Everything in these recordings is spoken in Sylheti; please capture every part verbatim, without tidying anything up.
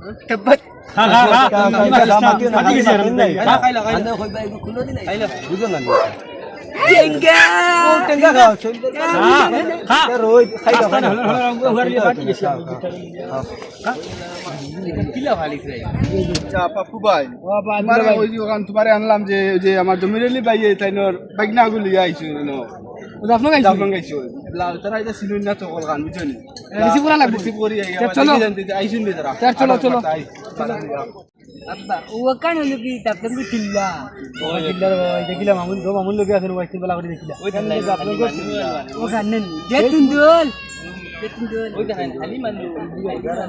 খা, খা, খা। মাতি গেছে আর। খা, খাইলা, খাইলা। আন্দা কইবা, এগু খুলো দিলাই। খাইলা। বুঝো না নি? টেঙ্গা। ও, টেঙ্গা খাও, শরীর খা, খা। রোজ খাইলা, খাইলা। হলো, হলো, হলো, হলো, হলো, বাকি গেছে। খাও, খাও। কিলা ভালি খাই। আচ্ছা, পাপ্পু ভাই। ও, বাবা, তোমারে ভাই। ওই যে ওখান তোমারে আনলাম যে, ওই যে আমার জমির আলী ভাই, এই তাইনর বাইক না গুলি আইছো, you know। ও, জাফলং আইছো? জাফলং আইছো। লা-, তারা এটা সিলুন না তো, কল গান, বুঝছো নি? রিসিভ করা লাগবো। রিসিভ করি, আইয়া তে আবার চলো। দেখি জানতে যে আইসুন বে তারা। তে চলো, চলো। আই, বালা দিয়া। আব্বা, ও কান হলো কি, তাপলে কি চিল্লা? ও চিল্লা রে বাবা, এই দেখিলা মামুন, গো মামুন লগে আছেন, ওই চিল্লা করে দেখিলা। ওই চিল্লা, ওই কান নেই। যে তুন্দুল, যে তুন্দুল। ওই দেখেন, খালি মানুষ।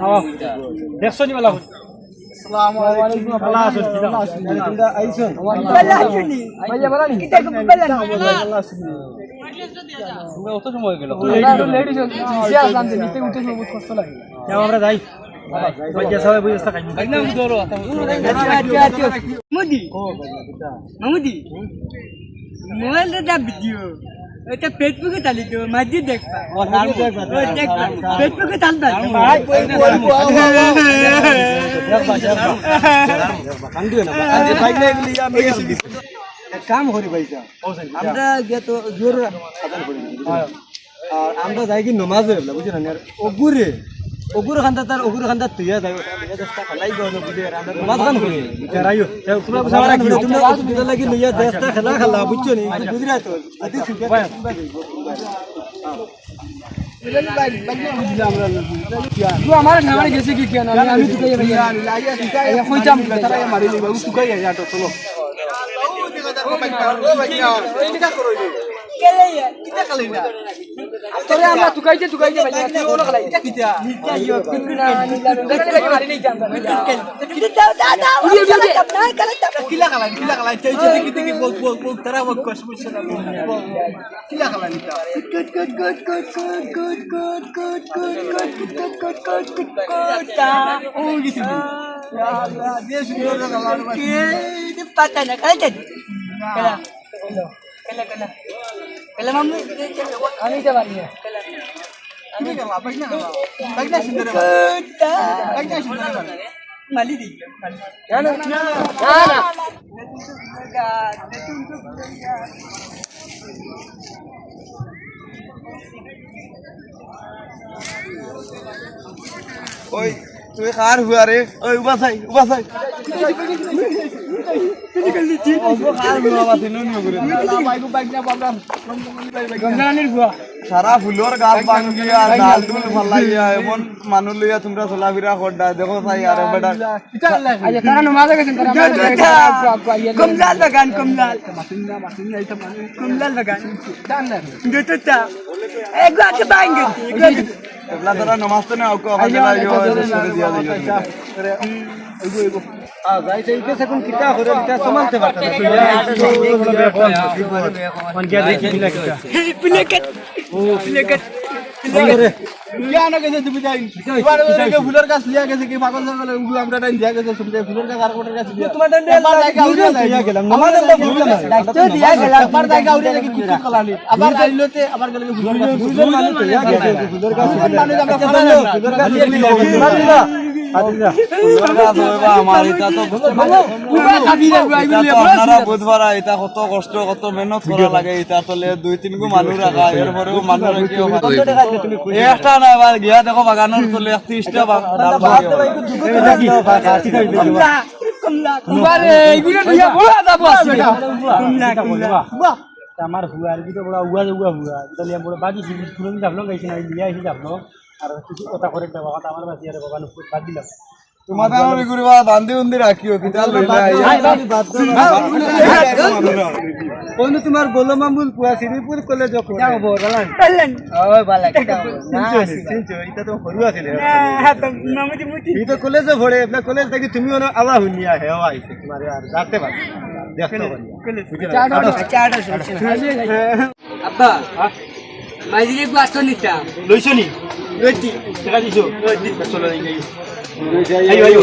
আও, দেখছো নি বালা? আসসালামু আলাইকুম। ভালা আছো? ভালা আছো? তোমরা আইছো? ভালা আছো নি? ভাইয়া, ভালা নি? কিতা গো, ভালা নি? ভালা আছো নি? তোমরা অত সময় গেল? লেট হইছে। নিচে আসলাম যে, নিচে উঠতে সময় বহুত কষ্ট লাগে। যাও, আমরা যাই। ভাই, যে সবাই বুঝে আসতে খাইবো। ভাই, না, ধরো। মামুদি। মামুদি। মোবাইল রে দা ভিডিও। এটা Facebook-এ চালি তো, মাঝে দেখবা। ও, Facebook-এ চালবা। ভাই, ওই, ওই, ওই, ওই, ওই, ওই। দেখবা, দেখবা। দেখবা, দেখবা। কান্দিও না। আরে, ভাই, না, এগুলি আমি এক কাম করি ভাই, যা। আমরা গিয়া তো জোর আদান করি। হ্যাঁ। আর আমরা যাই কি নমাজ হইলা, বুঝছো না? আর অগুরে, অগুর খান্দা তার, অগুর খান্দা তুইয়া যাই, ওটা লইয়া চেষ্টা খেলাই গো, বুঝে, আর আমরা নমাজ খান করি। যারাইও, যাও, তোমরা বুঝা লাগি, তোমরা অসুবিধা লাগি লইয়া চেষ্টা খেলা খেলা, বুঝছো নি? বুঝি না তো, যদি সুযোগ পাই, তোমরা যাইবো, তোমরা। তুই আমার নামারে গেছে কি কেন? আমি, আমি তুকাই ভাই। কইতাম। তারা মারি নিবা, তুকাই যা, চলো। তোরে আমরা তুকাইতে, তুকাইতে ভাই, তুই ওলা খালাই। উড়িয়ে, উড়িয়ে, উড়িয়ে। কিলা খালাই, কিলা খালাই, চাই, চাই, দেখি, দেখি, বল, বল, বল, তারা বল, কস, বল, বল, বল। কিলা খালাই নিতা? ও গেছে। ইয়া আল্লাহ, যে সুন্দর জাগা, আল্লাহর বাড়ি। এ, পাতা না, খাইতে। না। খেলা, খেলা, খেলা। খেলা, মামু, এই খেলা। আমি তো পারি না। খেলা। তুমি খেলা, বাইক না খেলা। বাইক না সুন্দর খেলা। বাইক না সুন্দর খেলা। মালি দি, মালি। না, না, না, না। ওই, তুই কার হুয়া রে? ওই, উবা চাই, উবা চাই। সারা ফুলর গাছ ভাঙ্গিয়া, ডাল ডুল ফালাইয়া, এমন মানুষ লইয়া তোমরা চলাফিরা কররা, দেখো চাই, আরে বেটা। আচ্ছা, তারা নমাজে গেছেন, তারা নমাজে গেছেন। Água, Água, Água, Água. কমলাল বাগান, কমলাল। কমলাল বাগান। গেটটা। এগো আগে বাইন গেছে, এগো আগে। এবলা তারা নমাজ তো না, ওকে ওখানে আইয়া, যাইও, আইয়া, ছেড়ে দিয়া যাইও। আইয়া, আইয়া। আ, যাই, যাই, গেছে কোন কিতা করে, কিতা সামালতে পারতা না। কোন গিয়া দেখি কিলা কিতা। এই প্লেকেট। ও, প্লেকেট। কোন করে? কিয়া না গেছে তুমি যাই? তোমার ওই যে ফুলর গাছ লিয়া গেছে কি পাগল ছাগল, ওগুলো আমরা টাইম দিয়া গেছে, শুনতে ফুলর গাছ আর কোটার গাছ লিয়া। তোমার টাইম দিয়া একবার জায়গা উড়ে যায়। দিয়া গেলাম। আমার টাইম দিয়া গেলাম। দায়িত্ব দিয়া গেলাম। একবার জায়গা উড়ে যায় কি কুকুর খালানি। আবার আইলোতে আবার গেলে কি ফুলর গাছ। দুইজন মানুষ দিয়া গেছে, ফুলর গাছ। দুইজন মানুষ আমরা ফালাইলাম না। ফুলর গাছ লিয়া গেলাম। ফুলর গাছ হইবা আমার, এটা তো বুঝতে পারো। উবা খাবি রে, উবা, এটা তো আপনারা বুঝবার, এটা কত কষ্ট, কত মেহনত করা লাগে, এটা তলে দুই তিন গো মানুষ রাখা, এরপরেও মানুষ রাখিও পারে। একটা না, এবার গিয়া দেখো বাগানর তলে একত্রিশটা বা-, ডাল বাগান। কমলা, কমলা। উবা রে, এইগুলো নিয়ে বড় আদা বস। কমলা, কমলা। বাহ। আমার হুয়া, আর কি তো বড় হুয়া, হুয়া, হুয়া। তাহলে বড় বাকি কোনো দিন যাবলো, গাইছি না, লিয়া এসে যাবলো। আর কিছু কথা করে দেওয়া, কথা আমার বাকি আর বাগান উপর বাদ দিলাম। তোমাদের আমার এগুলো বা বান্দি উন্দি রাখিও, কিতা লইলা? আই, বাদ দাও। কোন তোমার গোলাম মামুল পুয়া শ্রীপুর কলেজ পড়ে? যাও, বল, বলেন। বলেন। ও, বালা, কিতা বল? না, চিনছো, চিনছো, এটা তো হরু আছে রে। হ্যাঁ, হ্যাঁ, তো মামুজি মুজি। এই তো কলেজে পড়ে, আপনার কলেজ থেকে তুমি ওনো আওয়া হুনিয়া হে, আওয়া আইছে, তোমারে আর যাতে পারে। দেখতে পারি। কলেজ। বুঝলে? আচ্ছা, আঠারোশো, আচ্ছা, আঠারোশো। আব্বা, হ্যাঁ? মাইজিরে গো আটশো নিতাম। লইছো নি? লইছি। টাকা দিছো? লইছি। চলো, এই, এই। আইও, আইও।